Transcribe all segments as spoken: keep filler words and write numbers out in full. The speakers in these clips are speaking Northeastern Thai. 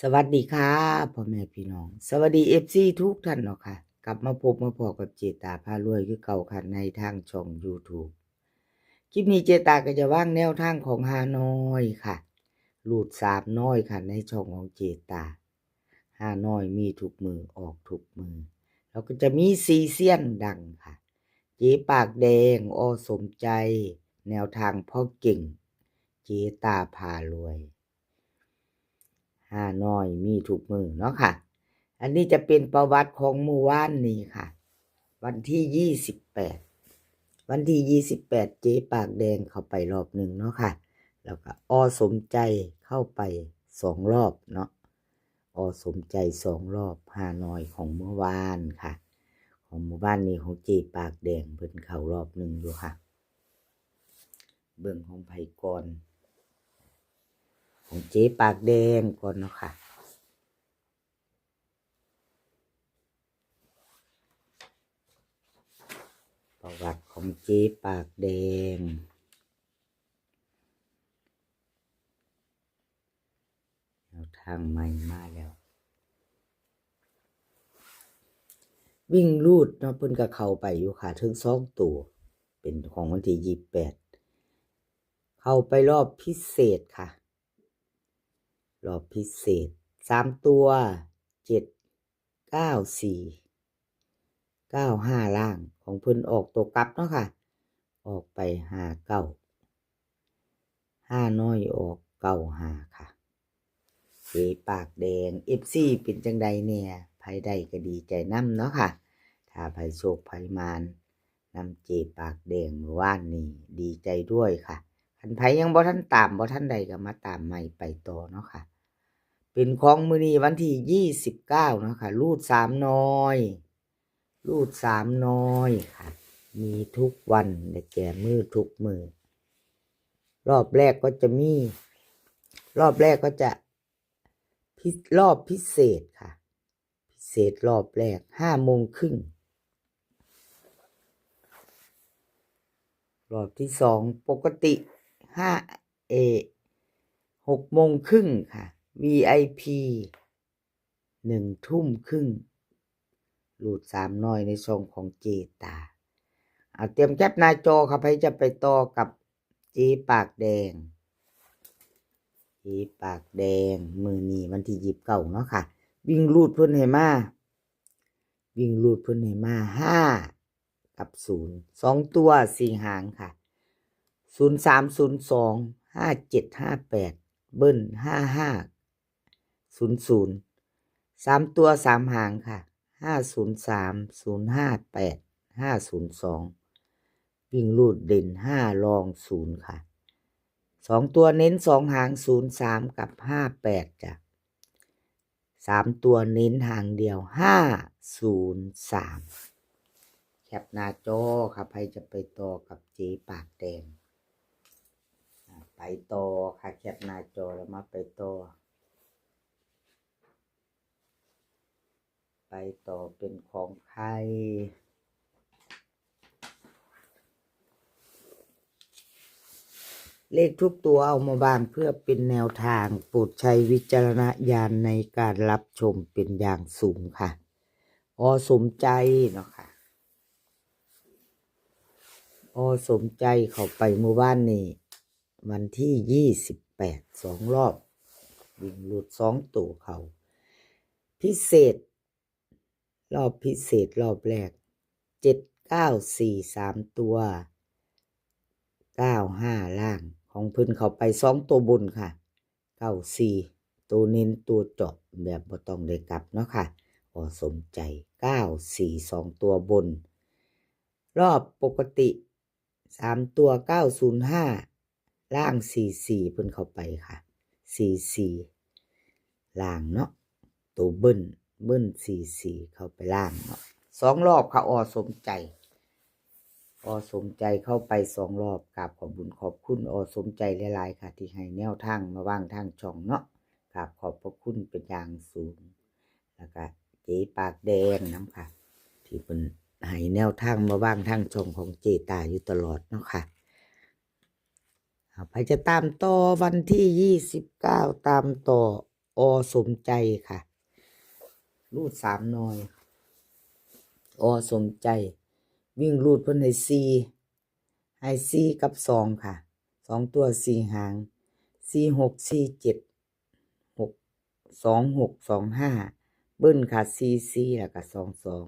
สวัสดีค่ะ พ่อแม่พี่น้อง สวัสดี เอฟซี ทุกท่านเนาะค่ะ กลับมาพบมาพ้อกับเจตาพารวยคือเก่าค่ะ ในทางช่อง YouTube คลิปนี้เจตาก็จะวางแนวทางของฮานอยค่ะ รูดสามน้อยค่ะ ในช่องของเจตา ฮานอยมีทุกมื้อ ออกทุกมื้อ แล้วก็จะมีสี่เซียนดังค่ะ เจ๊ปากแดง อ.สมใจ แนวทางพ่อเก่ง เจตาพารวย ฮานอยมีทุกมื้อเนาะค่ะ อันนี้จะเป็นประวัติของมื้อวานนี้ค่ะ วันที่ยี่สิบแปด วันที่ยี่สิบแปด เจ๊ปากแดงเข้าไปรอบหนึ่งเนาะค่ะ แล้วก็ อ.สมใจเข้าไปสองรอบเนาะ อ.สมใจสองรอบ ฮานอยของมื้อวานค่ะ ของมื้อวานนี้ของเจ๊ปากแดงเพิ่นเข้ารอบหนึ่งอยู่ค่ะ เบิ่งของไผก่อน ของเจ๊ปากแดงก่อนเนาะค่ะ ประวัติของเจ๊ปากแดง แนวทางใหม่มาแล้ว วิ่งรูดเนาะ เพิ่นก็เข้าไปอยู่ค่ะ ถึงสองตัว เป็นของวันที่ยี่สิบแปด เข้าไปรอบพิเศษค่ะ รอบพิเศษ สามตัว เจ็ดเก้าสี่ เก้าห้า ล่าง ของเพิ่นออกตัวกลับเนาะค่ะ ออกไป ห้าเก้า ฮานอยออก เก้าห้า ค่ะ เจ๊ปากแดง เอฟซี เป็นจังใดแน่ ไผได้ก็ดีใจนำเนาะค่ะ ถ้าไผโชคไผหมานนำเจ๊ปากแดงมื้อวานนี้ ดีใจด้วยค่ะ คันไผยังบ่ทันตาม บ่ทันได้ก็มาตามใหม่ไปต่อเนาะค่ะ เป็นของมื้อนี้วันที่ยี่สิบเก้าเนาะค่ะ รูดสามน้อย รูดสามน้อยค่ะ มีทุกวัน และแก้มือทุกมื้อ รอบแรกก็จะมี รอบแรกก็จะพิ- รอบพิเศษค่ะ พิเศษรอบแรก ห้าโมงครึ่ง รอบที่สอง ปกติ ห้า- เอ- หกโมงครึ่งค่ะ วีไอพี หนึ่งทุ่มครึ่ง รูดสามน้อยในช่องของเจ๊ตา เอาเตรียมแคปหน้าจอค่ะ ไผจะไปต่อกับเจ๊ปากแดง เจ๊ปากแดง มื้อนี้วันที่ยี่สิบเก้าเนาะค่ะ วิ่งรูดเพิ่นให้มา วิ่งรูดเพิ่นให้มา ห้ากับศูนย์ สองตัวสี่หางค่ะ ศูนย์สาม ศูนย์สอง ห้าเจ็ด ห้าแปด เบิ้ล ห้าห้า ศูนย์ศูนย์ สามตัวสามหางค่ะ ห้าศูนย์สาม ศูนย์ห้าแปด ห้าศูนย์สอง วิ่งรูดเด่นห้า รองศูนย์ค่ะ สองตัวเน้นสองหาง ศูนย์สาม กับ ห้าแปด จ้ะ สามตัวเน้นหางเดียว ห้าศูนย์สาม แคปหน้าจอค่ะ ไผจะไปต่อกับเจ๊ปากแดง อ่า ไปต่อค่ะ แคปหน้าจอแล้วมาไปต่อ ไปต่อเป็นของใคร เลขทุกตัวเอามาวางเพื่อเป็นแนวทาง โปรดใช้วิจารณญาณในการรับชมเป็นอย่างสูงค่ะ อ.สมใจเนาะค่ะ อ.สมใจเข้าไปมื้อวานนี้ วันที่ยี่สิบแปด สองรอบ วิ่งรูดสองตัวเข้า พิเศษ รอบพิเศษรอบแรก เจ็ดเก้าสี่ สามตัว เก้าห้า ล่าง ของเพิ่นเข้าไปสองตัวบนค่ะ เก้าสี่ ตัวเน้นตัวเจาะแบบบ่ต้องได้กลับเนาะค่ะ อ.สมใจ เก้าสี่ สองตัวบน รอบปกติ สามตัว เก้าศูนย์ห้า ล่าง สี่สี่ เพิ่นเข้าไปค่ะ สี่สี่ ล่างเนาะ ตัวเบิ้ล เบิ้ล สี่สี่ เข้าไปล่างเนาะ สองรอบค่ะ อ.สมใจ อ.สมใจเข้าไปสองรอบ กราบขอบบุญขอบคุณ อ.สมใจหลายๆ ค่ะ ที่ให้แนวทางมาวางทางช่องเนาะ กราบขอบพระคุณเป็นอย่างสูง แล้วก็เจ๊ปากแดงนำค่ะ ที่เพิ่นให้แนวทางมาวางทางช่องของเจ๊ตาอยู่ตลอดเนาะค่ะ เอา ไผจะตามต่อวันที่ยี่สิบเก้า ตามต่อ อสมใจค่ะ รูดสามหน่อย อสมใจ วิ่งรูดเพิ่นให้สี่ ให้สี่กับสองค่ะ สองตัวสี่หาง สี่หก สี่เจ็ด หก สองหก สองห้า เบิ้ลค่ะ สี่สี่ แล้วก็ สองสอง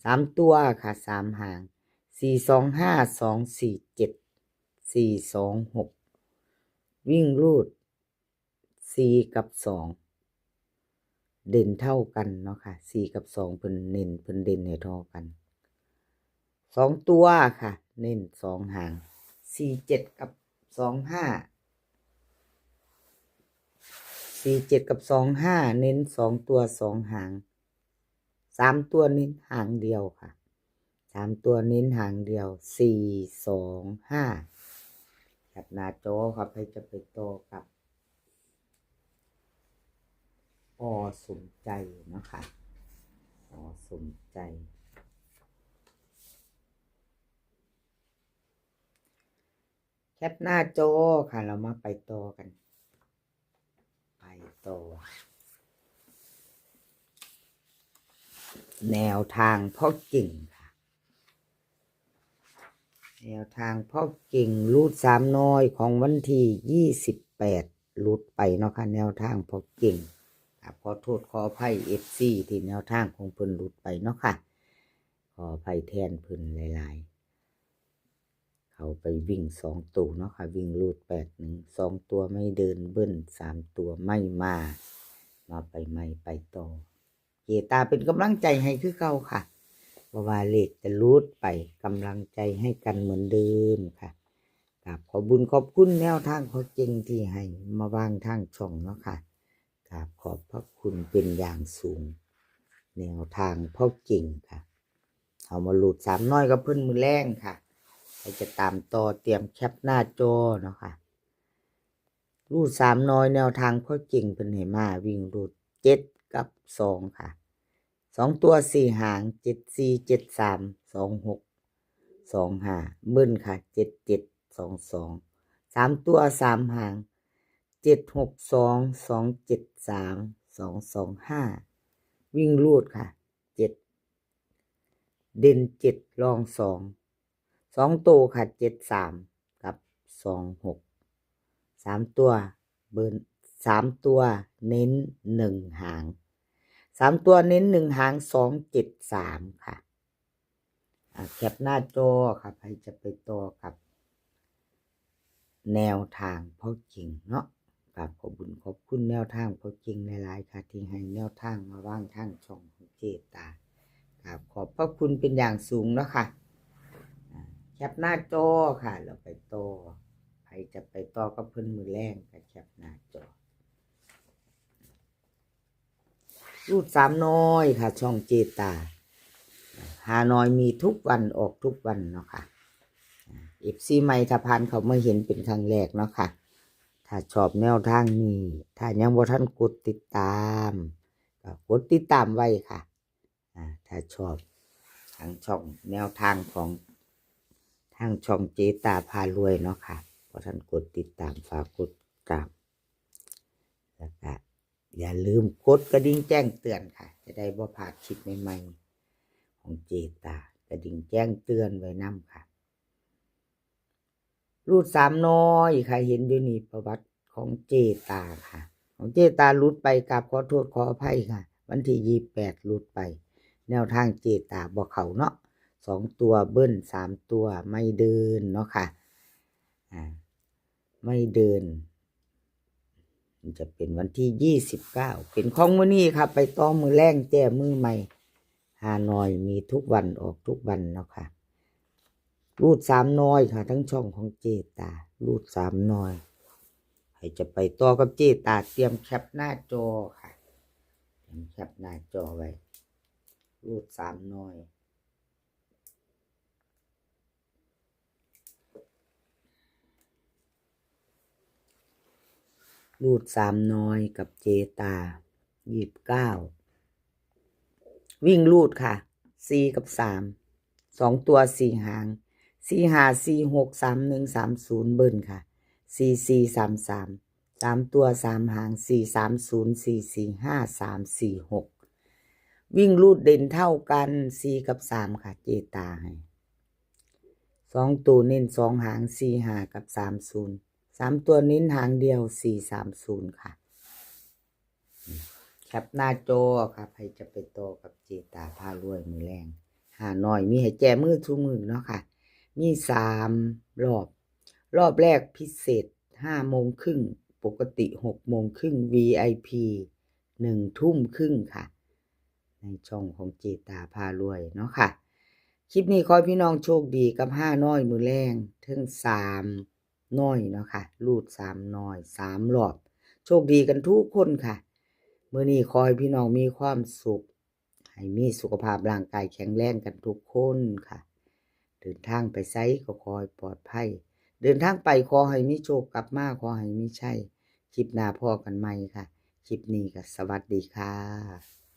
สามตัวค่ะ สามหาง สี่สองห้า สองสี่เจ็ด สี่สองหก วิ่งรูด สี่กับสอง เด่นเท่ากันเนาะค่ะ สี่กับสอง เพิ่นเน้น เพิ่นเด่นให้เท่ากัน สองตัวค่ะ เน้นสองหาง สี่เจ็ด กับ สองห้า สี่เจ็ด กับ สองห้า เน้นสองตัวสองหาง สามตัวเน้นหางเดียวค่ะ สามตัวเน้นหางเดียว สี่สองห้า แคปหน้าจอค่ะ ใครจะไปต่อกับ อสมใจเนาะค่ะ อสมใจ แคปหน้าจอค่ะ เรามาไปต่อกัน ไปต่อ แนวทางพ่อเก่งค่ะ แนวทางพ่อเก่ง รูดสามหน่อยของวันที่ยี่สิบแปด รูดไปเนาะค่ะ แนวทางพ่อเก่ง ครับ ขอโทษขออภัย เอฟซี ที่แนวทางของเพิ่นรูดไปเนาะค่ะ ขออภัยแทนเพิ่นหลายๆ เขาไปวิ่งสองตัวเนาะค่ะ วิ่งรูดแปดหนึ่ง สองตัวไม่เดิน เบิ้ลสามตัวไม่มา มาไปใหม่ไปต่อ เจตาเป็นกำลังใจให้คือเก่าค่ะ เพราะว่าเลขจะรูดไป กำลังใจให้กันเหมือนเดิมค่ะ ครับ ขอบุญขอบคุณแนวทางพ่อเก่งที่ให้มาวางทางช่องเนาะค่ะ ครับ ขอบพระคุณเป็นอย่างสูง แนวทางพ่อเก่งค่ะ เอามารูดสามหน่อยกับเพิ่นมื้อแลงค่ะ ใครจะตามต่อเตรียมแคปหน้าจอเนาะค่ะ รูดสามหน่อย แนวทางพ่อเก่งเพิ่นให้มา วิ่งรูดเจ็ดกับสองค่ะ สองตัวสี่หาง เจ็ดสี่ เจ็ดสาม สองหก สองห้า เบิ้ลค่ะ เจ็ดเจ็ด สองสอง สามตัวสามหาง เจ็ดหกสอง สองเจ็ดสาม สองสองห้า วิ่งรูดค่ะ เจ็ด เด่นเจ็ด รองสอง สองตัวค่ะ เจ็ดสาม กับ สองหก สามตัว เบิ้ล สามตัวเน้นหนึ่งหาง สามตัวเน้นหนึ่งหาง สองเจ็ดสาม ค่ะ อ่ะ แคปหน้าจอค่ะ ใครจะไปต่อกับ แนวทางพ่อเก่งเนาะ ครับ ขอบคุณขอบคุณแนวทางพ่อเก่งหลายๆค่ะ ที่ให้แนวทางมาวางทางช่องของเจตา ครับ ขอบพระคุณเป็นอย่างสูงเนาะค่ะ อ่า แคปหน้าจอค่ะ เราไปต่อ ใครจะไปต่อกับเพิ่นมื้อแลงก็แคปหน้าจอ รูดสามหน่อยค่ะ ช่องเจตา ฮานอยมีทุกวันออกทุกวันเนาะค่ะ เอฟซี ใหม่ถ้าผ่านเข้ามาเห็นเป็นครั้งแรกเนาะค่ะ ถ้าชอบแนวทางนี้ ถ้ายังบ่ทันกดติดตาม ก็กดติดตามไว้ค่ะ อ่า ถ้าชอบทางช่องแนวทางของทางช่องเจตาพารวยเนาะค่ะ บ่ทันกดติดตาม ฝากกดติดตาม แล้วก็อย่าลืมกดกระดิ่งแจ้งเตือนค่ะ จะได้บ่พลาดคลิปใหม่ๆ ของเจตา กระดิ่งแจ้งเตือนไว้นำค่ะ รูดสามหน่อยค่ะ เห็นอยู่นี่ประวัติของเจตาค่ะ ของเจตารูดไป กราบขอโทษขออภัยค่ะ วันที่ยี่สิบแปดรูดไป แนวทางเจตาบ่เข้าเนาะ สองตัวเบิ้ล สามตัวไม่เดินเนาะค่ะ อ่า ไม่เดิน มันจะเป็นวันที่ยี่สิบเก้า เป็นของมื้อนี้ค่ะ ไปต่อมื้อแลงแจ้มื้อใหม่ ฮานอยมีทุกวันออกทุกวันเนาะค่ะ รูดสามหน่อยค่ะ ทั้งช่องของเจตา รูดสามหน่อย ใครจะไปต่อกับเจตา เตรียมแคปหน้าจอค่ะ เตรียมแคปหน้าจอไว้ รูดสามหน่อย รูดสามหน่อยกับเจตา ยี่สิบเก้า วิ่งรูดค่ะ สี่กับสาม สองตัวสี่หาง สี่ห้า สี่หก สามหนึ่ง สามศูนย์ เบิ้ลค่ะ สี่สี่ สามสาม สามตัวสามหาง สี่สามศูนย์ สี่สี่ห้า สามสี่หก วิ่งรูดเด่นเท่ากัน สี่กับสามค่ะ เจตาให้ สองตัวเน้นสองหาง สี่ห้า กับ สามศูนย์ สามตัวเน้นหางเดียว สี่สามศูนย์ ค่ะ แคปหน้าจอค่ะ ใครจะไปต่อกับเจตาพารวยมื้อแลง ห้าน้อยมีให้แจมือทุกมื้อเนาะค่ะ มีสามรอบ รอบแรกพิเศษ ห้าโมงครึ่ง ปกติ หกโมงครึ่ง วีไอพี หนึ่งทุ่มครึ่งค่ะ ในช่องของเจตาพารวยเนาะค่ะ คลิปนี้ขอให้พี่น้องโชคดีกับห้าน้อยมื้อแลง เทิงสามน้อยเนาะค่ะ รูดสามน้อย สามรอบ โชคดีกันทุกคนค่ะ มื้อนี้ขอให้พี่น้องมีความสุข ให้มีสุขภาพร่างกายแข็งแรงกันทุกคนค่ะ เดินทางไปไสก็ขอให้ปลอดภัย เดินทางไปขอให้มีโชค กลับมาขอให้มีชัย คลิปหน้าพ้อกันใหม่ค่ะ คลิปนี้ก็สวัสดีค่ะ